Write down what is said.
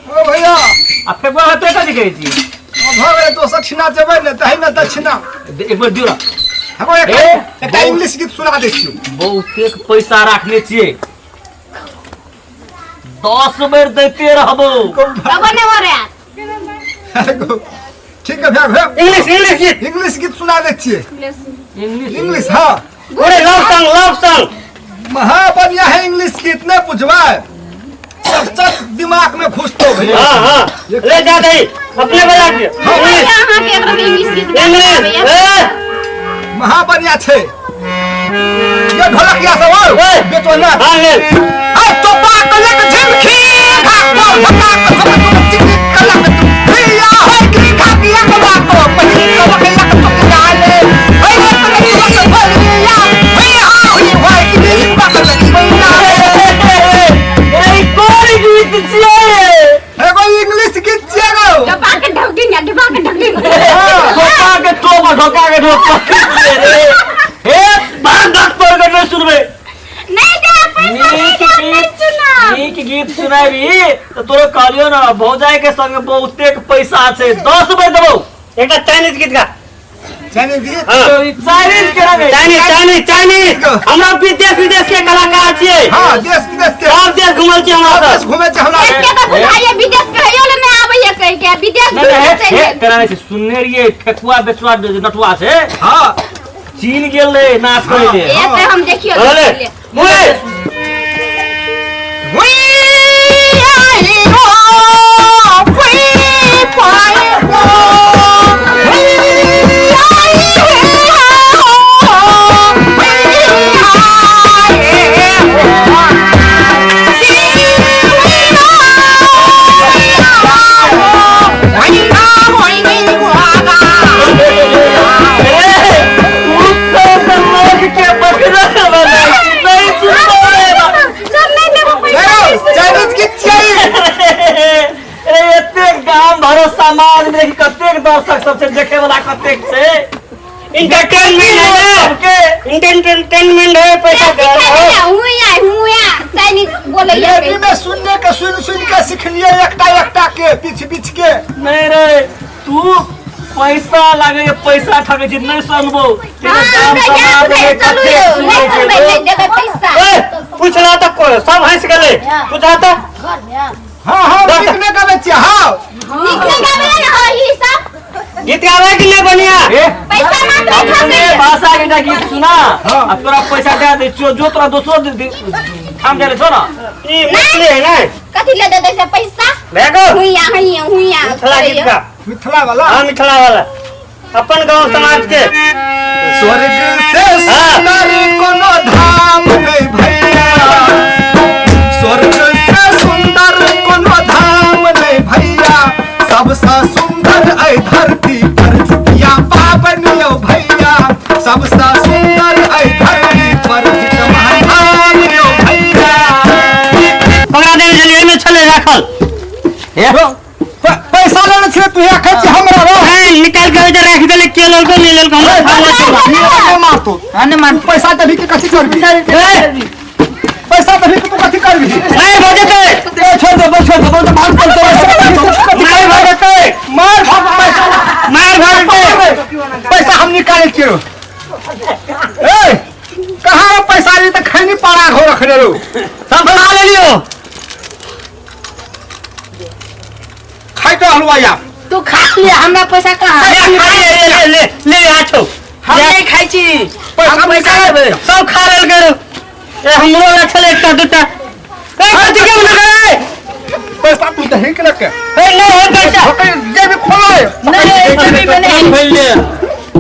ओ भैया आ फेकुआ भाई तोरा कथी कहै छी भऽ गेलै दोसर ठिना जेबै ने तही में दक्षिणा एक बेर दियौ ना हमर ए, एकटा एकटा इंग्लिश गीत सुना दै छियौ बहुतेक पैसा राखने छियै 10 बेर दैते रहबो तब ने हो रे ठीक है भैया भैया इंग्लिश इंग्लिश गीत इंग्लिश गीत सुना दै छियै इंग्लिश इंग्लिश हाँ अरे लव सॉन्ग लव सॉन्ग महा बढ़िया है इंग्लिश गीत नहीं पूछवा सब सब दिमाग में घुसतो भैया हाँ हाँ ले जा दही अपने बजा के इंग्लिश अहाँ के एकरा इंग्लिश गीत इंग्लिश ए महा बढ़िया छे ये ढोलकिया सब और ओए। बेचो ना हाँ ले आ टोपा कलक झिमखी घाको धका धक तुम चिकी कलक तुम भैया है की खाकिया कबा को पही कबक लक तुम डाले हे ये तो भैया भैया हुई भाई की बकल भैया ए कोन गीत छियै एगो इंग्लिश गीत छियै गो डबा के ढकडिंग डबा के ढकडिंग ठोका के टोप ठोका के ठोक रे हे भाग भाग पर के नहीं सुनबे नहीं दे पैसा नहीं नीक दे नहीं गीत सुना नीक गीत सुनाबी तऽ तोरो कहलियौ ने भौजाई के संग बहुतेक पैसा छै 10 रुपए देबौ एकटा चाइनीज गीत गा चाइनीज गीत हाँ तो ई चाइनीज केना गई चाइनीज चाइनीज चाइनीज हमरा विदेश विदेश के कलाकार छियै हाँ देश विदेश के सब देश घुमल छियै हमरा सब देश सब घूमे छै हमरा के तो बुझाइए विदेश कहियो ले नहीं आबैया कहि के विदेश नहीं घूमे नहीं चलि हे गेल। तेरा नहीं छै सुनने रहियै ठेकुआ बेचुआ जे नटुआ छै हाँ चीन गेल रहे नाच करै ले ए तऽ हम देखियो अरे मुए के बकरा बना नहीं सुनबो रे बा। सब नहीं देबो पैसा चाइनीज गीत छियै ए एतेक गाम भरो समाज में देखी कतेक दर्शक सब छै देखे वाला कतेक छै इंटरटेनमेंट है ना सबके इंटरटेनमेंट है पैसा दे रहा हो हुआ हुआ चाइनीज बोलैया लेडी में सुनने के सुन सुन के सिखलिए एकटा एकटा के बीछ बीछ के नहीं रे तू पैसा लागे पैसा ठगे छी नहीं सुनबो तेरे हाँ, गाम हमरा समाज याद में है, चलू कतेक यौ, सुनै नहीं छै सुनबै, लोग। नहीं देबै पैसा। ए पूछला तो को सब हंस गेलै पूछा तो हाँ हाँ नीक नहि गबै छियै हाँ नीक नहि गाबैया ने, हाँ, ई सब। गीत गावे कि नहीं बढ़िया ए पैसा मात्र अपने ठकैया। भाषा के एकटा गीत सुना हाँ। आ तोरा पैसा दे दे छियो जो तोरा दोसरो ठाम देले छौ ना ई मैथिली है ना कथी ले देतै से पैसा? देखो हुइया, हुइया, हुइया मिथिला गीत करैया। का मिथिला वाला हाँ मिथिला वाला अपन गांव समाज के स्वर्ग से सुंदर कोनो धाम नहीं भैया स्वर्ग से सुंदर कोनो धाम नहीं भैया सबसे सुंदर ऐ धरती पर झुकिया पावन यौ भैया सबसे सुंदर ऐ धरती पर झुकिया धाम यौ भैया पकड़ा देने छलियै एहिमे छलै राखल हे पैसा लेने छियै तू खाइ छी हमरा रो नहीं निकाल के ओहिजे राखि देले के लेलको नहीं लेलको हमरा थाह नहि छलै। नहीं मारतो हाँ नहीं मारतो। पैसा देबही के कथी करबी ए, पैसा देबही के तू कथी करबी नहीं भऽ जेतै ए छोड़ दे छोड़ दे बोल भाग चल तो मार भऽ जेतै मार भाग पैसा मार भऽ जेतै पैसा हम निकाले छियै ए कहाँ रो पैसा रे त खैनी पारा घो रखने रो सब खा लेलियो खाइ तो हलवा या तू खा ले हमरा पैसा कहाँ ले खा ले ले ले ले आ छौ हम नहीं खाई छी पैसा हम पैसा निकाले। लेबै सब खा लेलकै रो ए हमरो लग छलै एकटा दूटा ए कथी के बना पैसा तू दही के रखे ए नहीं है पैसा जेबी खोलो रे नहीं जेबी में नहीं फैल ले